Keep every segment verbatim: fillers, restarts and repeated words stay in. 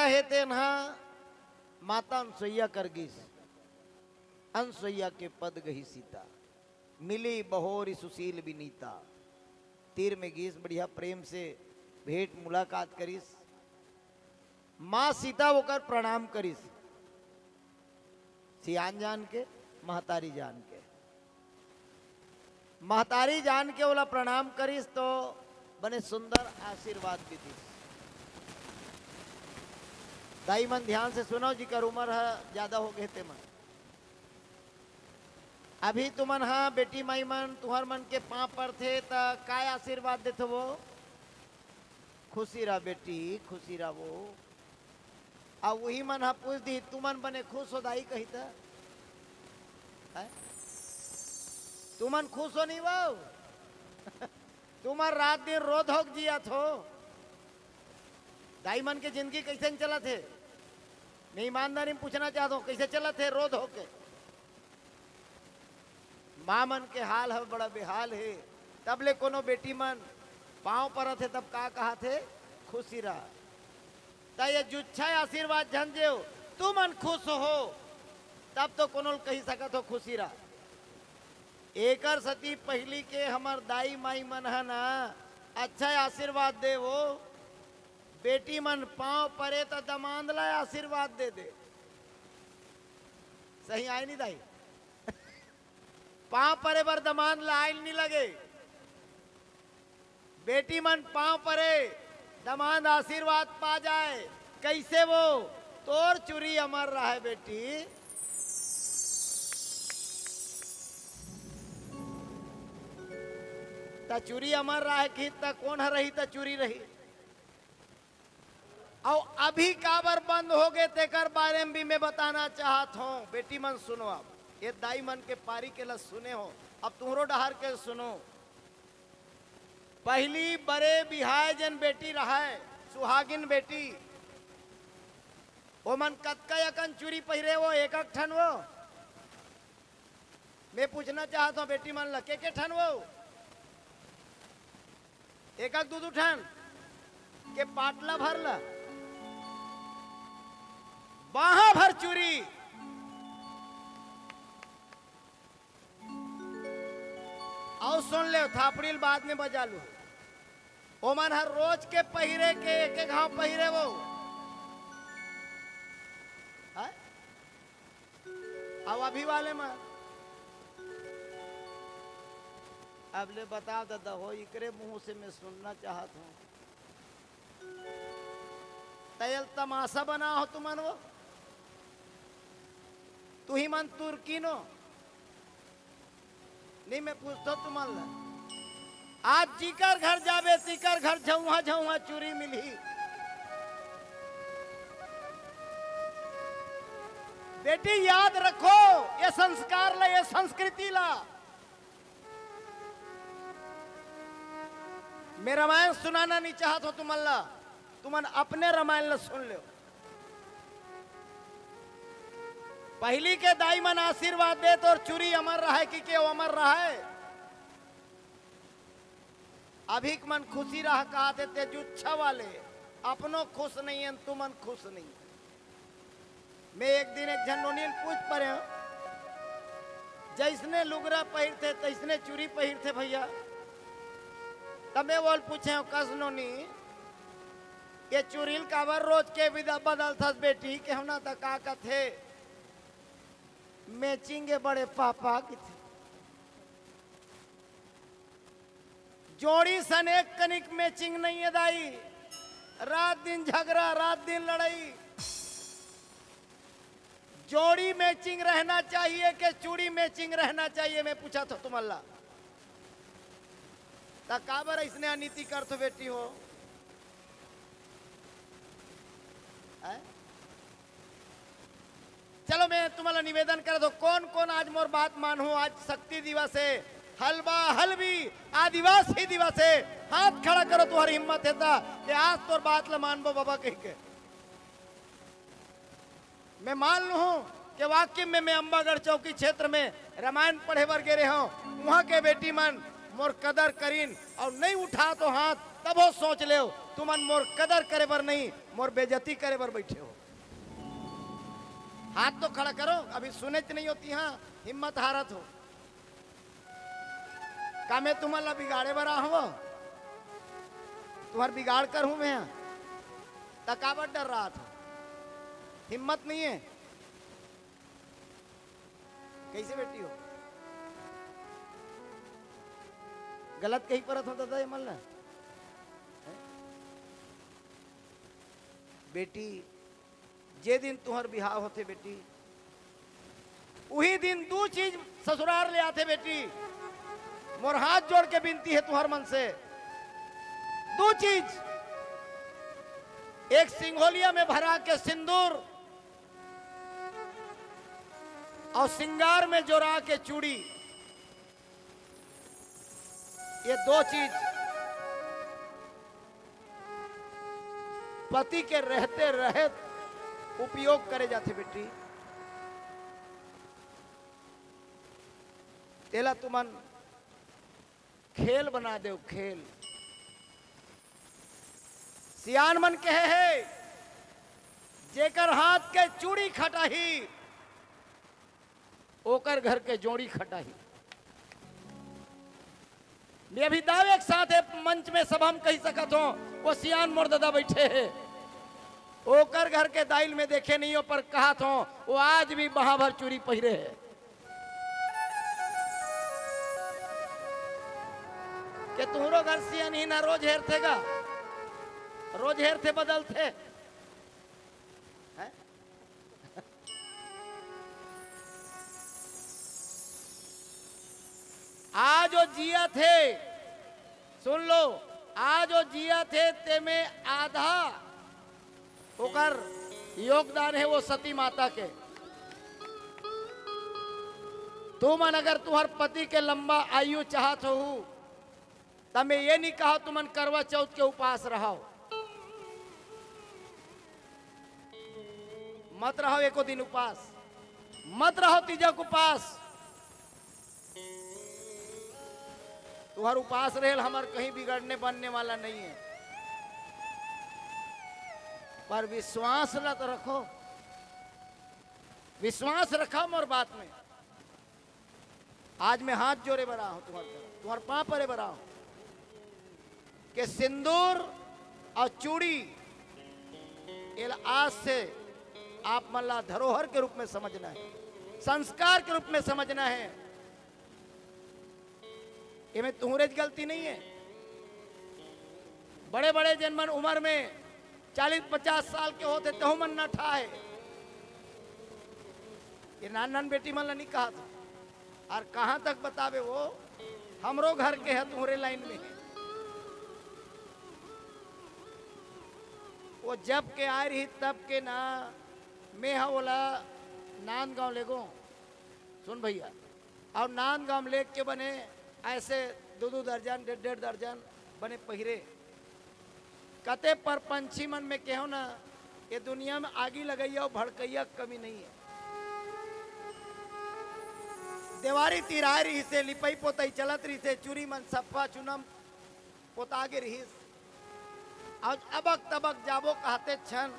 हे तेन हा माता अनसुईया कर गीस, अनसुईया के पद गही सीता, मिली बहोरी सुशील बिनीता। तीर में गीस, बढ़िया प्रेम से भेंट मुलाकात करिस। माँ सीता ओकर प्रणाम करिस, सियान जान के, महतारी जान के। महतारी जान के ओला प्रणाम करिस तो बने सुंदर आशीर्वाद भी दिस। दाई मन, ध्यान से सुनव, जिकर उमर ह ज्यादा हो गे ते मन। अभी तुमन ह बेटी माई मन, तुहर मन के पांव परथे त काय आशीर्वाद देथो वो? खुशी रह बेटी, खुशी रह वो। अउ उही मन ह पूछ दिही, "तुमन बने खुश हो दाई?" कही त, हैं? तुमन खुश हो नहीं वो? तुमन रात दिन रो धोक जियत हो। दाई मन के जिंदगी कइसे चलत हे? मैं ईमानदारी में पूछना चाहत हूँ, कइसे चलत हे रो धोके? माँ मन के हाल ह बड़ा बेहाल हे। तब ले कोनो बेटी मन पांव परत हे, तब का कहत हे? "खुशी रह।" त ये जुच्छा आशीर्वाद झन देव, तुमन खुश हो, तब तो कोनो ल कही सकत हो, "खुशी रह।" एकर सती पहिली के हमर दाई माई मन ह ना अच्छा आशीर्वाद दे वो, बेटी मन पांव परे त दमांद ला आशीर्वाद दे दे। सही आय नी दाई? पांव परे बर दमांद ला आय नी लगे। बेटी मन पांव परे, दमांद आशीर्वाद पा जाए। कइसे वो? "तोर चुरी अमर रहय बेटी।" त चुरी अमर रहय कि त कोन ह रही त चुरी रही। अउ अभी काबर बंद हो गे तेकर बारे में भी मैं बताना चाहत हूँ। बेटी मन सुनो, अब ये दाई मन के पारी के ल सुने हो, अब तुहरो डहर के सुनो। पहिली बरे बिहाय जेन बेटी रहय, सुहागिन बेटी, ओमन कतका अकन चुरी पहिरे वो, एक एक ठन वो? मैं पूछना चाहत हूँ बेटी मन ल, के के ठन वो? एक एक दू दू ठन के पाटला भर ल, बाहा भर चुरी। अउ सुन ले, थापड़ी ल बाद में बजा लू। ओमन हर रोज के पहिरे के एक एक घाव पहिरे वो। हैं? अउ अभी वाले मन, अब ले बता ददा हो, इकरे मुंह से मैं सुनना चाहत हूँ। तयल तमाशा बना हो तुमन वो। तुही मन तुर्की नो। नहीं, मैं पूछत हूँ तुमन ला। आज जिकर घर जाबे, तिकर घर झउहा झउहा चुरी मिलही। बेटी, याद रखो, ये संस्कार ला, ये संस्कृति ला। मैं रामायण सुनाना नहीं चाहत हूँ तुमन ला, तुमन अपने रामायण ला सुन लो। पहिली के दाई मन आशीर्वाद दे, तोर चुरी अमर रहय कि के अमर रहय। अभी के मन खुशी रह कहत हे, ते जुच्छा वाले, अपनो खुश नहीं है, तुमन खुश नहीं। मैं एक दिन एक झन नोनी ल पूछ परे हूँ, "जैसने लुगरा पहिरथे, तैसने चुरी पहिरथे भैया।" तब मैं बोल पूछे हूँ, "कस नोनी, ये चुरी ल काबर रोज के विदा बदलथस बेटी?" के हम ना त का कथे, "मैचिंग है बड़े पापा," किथे। जोड़ी सन एक कनिक मैचिंग नहीं है दाई, रात दिन झगड़ा, रात दिन लड़ाई। जोड़ी मैचिंग रहना चाहिए के चूड़ी मैचिंग रहना चाहिए? मैं पूछा था तुमन ला, त काबर इसने अनीति करथो बेटी हो? हैं? चलो, मैं तुम्हारा निवेदन कर दो, कौन कौन आज मोर बात मानहू? आज शक्ति दिवस है, हलवा हलवी आदिवासी दिवस है। हाथ खड़ा करो, तुम्हारी हिम्मत है ता कि आज तोर बात ला मानबो बाबा कह के। मैं मान लूँ कि वाकई में मैं अम्बागढ़ चौकी क्षेत्र में रामायण पढ़े बर गे रहे हूँ, वहाँ के बेटी मन मोर कदर करीन और नहीं उठा तो हाथ, तबो सोच लेव तुमन मोर कदर करे बर नहीं, मोर बेइज्जती करे बर बैठे हो। हाथ तो खड़ा करो, अभी सुनेच नहीं हो तिहां, हिम्मत हारत हो। का मैं तुमन ला बिगाड़े बर आहूं? तुम्हर बिगाड़ करहूं मैं? त काबर डर्रात हो? हिम्मत नहीं है? कइसे बेटी हो? गलत कहीं परत हो दादा, ये मन ला? हैं? बेटी, जे दिन तुहर बिहाव होथे बेटी, उही दिन दू चीज ससुरार ले आथे बेटी। मोर हाथ जोड़ के बिनती हे तुहर मन से, दू चीज, एक सिंघोलिया में भरा के सिंदूर अउ सिंगार में जोरा के चूड़ी, ये दो चीज पति के रहते रहत उपयोग करे जाथे बेटी। तेला तुमन खेल बना देव, खेल। सियान मन कहे हे, जेकर हाथ के चूड़ी खटाही, ओकर घर के जोड़ी खटाही। मैं अभी दावे के साथ ए मंच में सभा में कहि सकत हों, वो सियान मोर ददा बैठे हे, ओकर घर के दाई ल मैं देखे नहीं हों, पर कहत हों, वो आज भी बांह भर चूड़ी पहिरे हे। के तुहरो घर सियान ही ना रोज हेरथे गा, रोज हेरथे बदलथे, हैं? आज वो जियत हे, सुन लो, आज वो जियत हे, तेमे आधा ओकर योगदान हे वो सती माता के। तुमन अगर तुहर पति के लंबा आयु चाहत होहू, त मैं ये नहीं कहा तुमन करवा चौथ के उपास रहव, मत रहव एको दिन उपास, मत रहव तीजा के उपास। तुहर उपास रहेल हमर कहीं बिगड़ने बनने वाला नहीं है, पर विश्वास ला तो रखो, विश्वास रखा मोर बात में। आज मैं हाथ जोड़े बर आहूं तुम्हारे तरफ, तुम्हारे पांव परे बर आहूं के सिंदूर अउ चूड़ी एला आज से आप मन ला धरोहर के रूप में समझना हे, संस्कार के रूप में समझना हे। एमे तुहरेच गलती नहीं हे। बड़े-बड़े जेन मन उमर में चालीस पचास साल के होथे, तेहू मन नठा हे। ये नान-नान बेटी मन ला नहीं कहत। अउ कहां तक बताबे, वो हमरो घर के हे, तुहरे लाइन में हे। वो जब के आय रही, तब के ना, मैं हा ओला नांदगांव लेगों। सुन भैया, अउ नांदगांव लेग के बने अइसे दू दू दर्जन, डेढ़ डेढ़ दर्जन बने पहिरे। कते परपंछी मन में केहेंव ना, ये दुनिया में आगी लगइया अउ भड़कइया के कमी नहीं हे। देवारी तीर आय रहिसे, लिपई पोतई चलत रहिसे, चुरी मन सफ्फा चुना म पोता गे रहिस। आज अबक तबक जाबो कहते छन,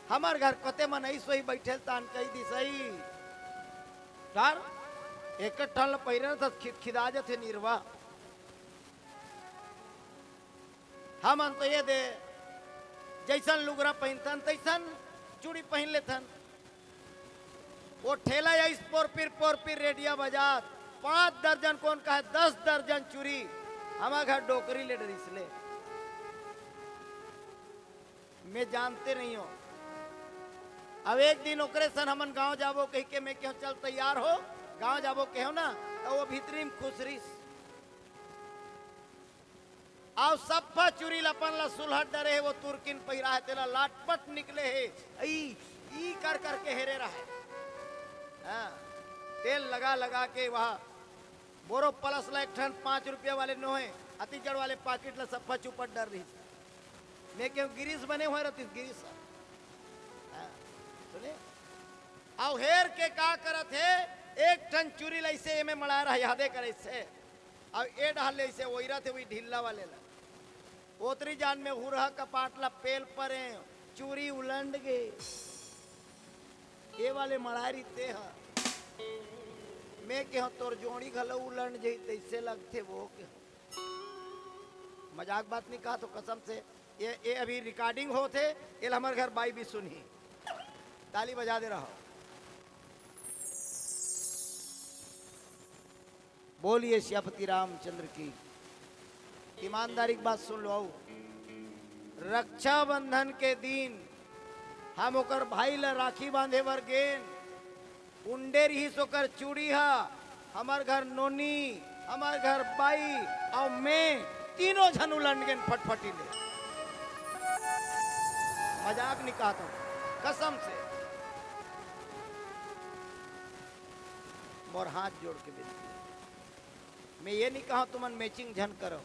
हमर घर कते मन अइस वही बैठे ल तान कहि दिसई। डर एक ठन ल पहिरे न त खिदखिदा जथे निरवा। हमन तो ये दे, जइसन लुगरा पहिनथन, तइसन चूड़ी पहिन लेथन। वो ठेला अइस पोरपिर पोरपिर रेडिया बजात, पांच दर्जन कोन कहे, दस दर्जन चूड़ी हमर घर डोकरी ले डरिस ले। मैं जानते नहीं हों। अब एक दिन ओकरे सन हमन गांव जाबो कहिके मैं केहेंव, "चल तैयार हो, गांव जाबो," केहेंव ना, त वो भीतरी में खुसरिस। अउ सफ्फा चुरी ल अपन ल सुलहट डरे हे, वो तुर्किन पहिरा हे, तेला लाटपट निकले हे, ई, ई कर कर के हेरे रहे। हाँ, तेल लगा लगा के वह बोरो प्लस ल एक ठन पांच रुपया वाले नोहे, अति जड़ वाले पाकिट ल सफ्फा चुपट डर रहिस। मैं केहेंव गिरीस बने होय रहतिस, गिरीस। हाँ, सुने? अउ हेर के का करत हे, एक ठन चुरी ल अइसे एमे मड़ाय रहा, यादे करे से। अउ ए डहर ले अइसे ओइरत हे, वही ढिल्ला वाले ला। ओतरी जान में हुरहा कपाट ला पेल परे, चूरी उलंड गे। ये वाले मड़ारी ते ह। मैं केहों तोर जोड़ी घलो उलंड जही, तइसे लगथे वो के। मजाक बात नहीं कहा तो कसम से, ये, ये अभी recording होत हे, ये हमर घर बाई भी सुनही। ताली बजा दे रहो। बोलिए सियापति रामचंद्र की। ईमानदारी की बात सुन लो, आऊ रक्षाबंधन के दिन हम ओकर भाई ला राखी बांधे बर गेन। उंडे रहिस ओकर चूड़ी हा, हमर घर नोनी, हमर घर बाई, अउ मैं तीनों झन उलंड गेन फटफटी ले। मजाक नहीं कहत हूँ, कसम से। मोर हाथ जोड़ के विनती हे। मैं ये नहीं कहा तुमन matching झन करो,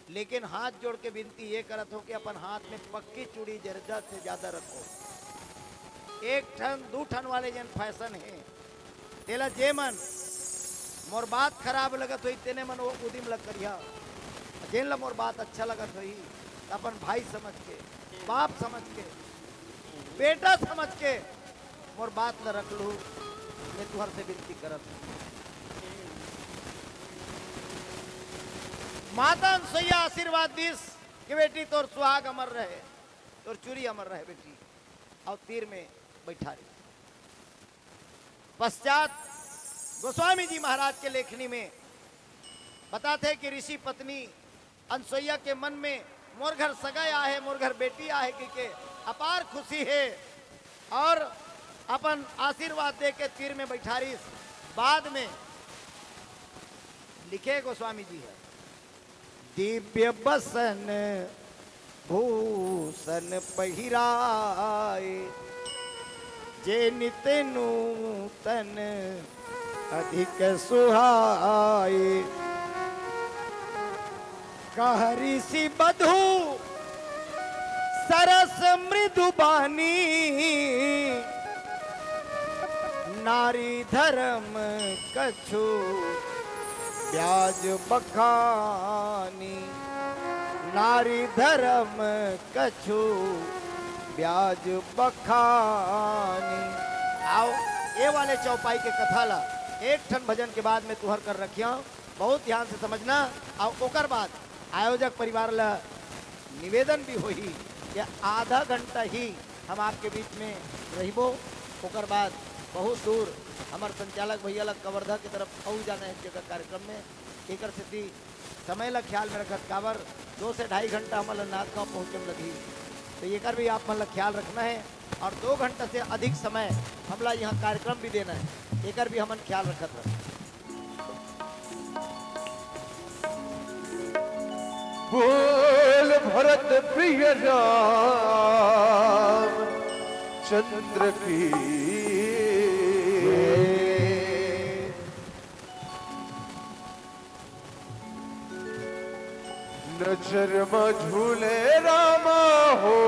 लेकिन हाथ जोड़ के विनती ये करत हो कि अपन हाथ में पक्की चूड़ी जरूरत से ज्यादा रखो। एक ठन, दू ठन वाले जन fashion हे, तेला जे मन मोर बात खराब लगत होही, तेने मन वो उदिम ल करिहा। जेन ल मोर बात अच्छा लगत होही, त अपन भाई समझ के, बाप समझ के, बेटा समझ के मोर बात ल रख लू। मैं तुहर से विनती करत हूँ। माता अनसुईया आशीर्वाद दिस कि बेटी तोर सुहाग अमर रहे, तोर चूरी अमर रहे बेटी। अउ तीर में बैठारिस। पश्चात गोस्वामी जी महाराज के लेखनी में बताथे कि ऋषि पत्नी अनसुईया के मन में मोर घर सगा आहे, मोर घर बेटी आहे कहिके अपार खुशी हे। अउ अपन आशीर्वाद दे के तीर में बैठारिस। बाद में लिखे गोस्वामी जी हे, दिव्य बसन भूषण पहिराए, जे नित नूतन अधिक सुहाए। कह ऋषि बधू सरस मृदु बानी, नारी धर्म कछु ब्याज बखानी। नारी धर्म कछु ब्याज बखानी। आओ, ये वाले चौपाई के कथा ला एक ठन भजन के बाद में तुहर कर रखिया, बहुत ध्यान से समझना। अउ ओकर बाद आयोजक परिवार ला निवेदन भी होही कि आधा घंटा ही हम आपके बीच में रहिबो। ओकर बाद बहुत दूर हमर संचालक भैया ला कवर्धा के तरफ अउ जाना हे एक जगह कार्यक्रम में। एकर सेती समय ला ख्याल में रखत, काबर दो से ढाई घंटा हमन ला नांदगांव पहुंचे में लगही, तो एकर भी आप मन ला ख्याल रखना हे। अउ दो घंटा से अधिक समय हमला यहाँ कार्यक्रम भी देना हे, एकर भी हमन ख्याल रखत रहन। बोल भरत प्रिय राम चंद्र की। नजर मा झूले रामा हो।